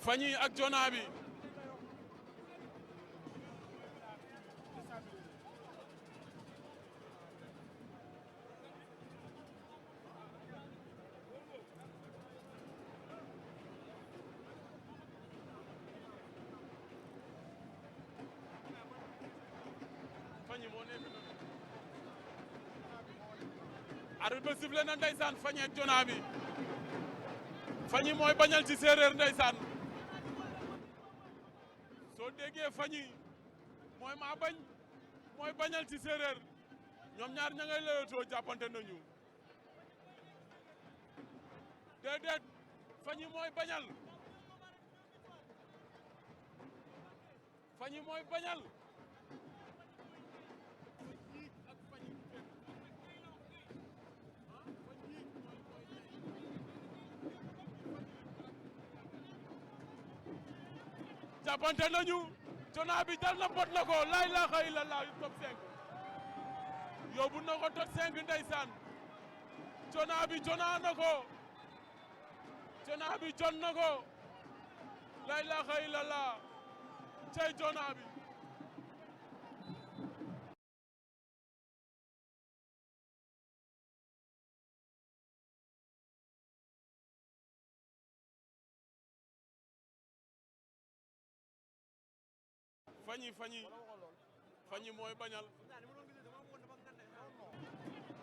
Fagny ak Jona bi Fagny moo nekk noonu arbitre ba sifflé na ndeysaan Fagny ak Jona bi Fagny mooy bañal ci séeréer ndeysaan soo déggee Fagny mooy maa bañ mooy bañal ci séeréer ñoom ñaar ña ngay lëyatoo jàppante nañu déedéet Fagny mooy bañal Fagny mooy bañal jàppante nañu Jona bi dal na bot na ko laa ilaaha illallaah top 5 yóbbu na ko top 5 ndeysaan Jona bi Jona na ko Jona bi jon na ko laa ilaaha illallaah cey Jona bi Fagny mooy bañal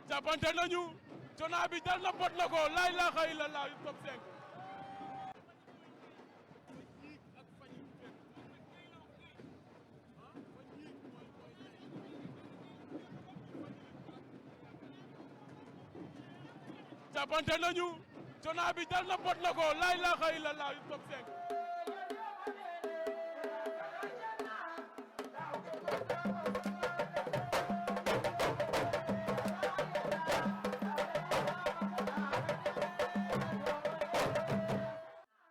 jàppante nañu Jona bi dal na bot na ko laa ilaaha illallaah top 5 jàppante nañu Jona bi dal na bot na ko laa ilaaha illallaah top 5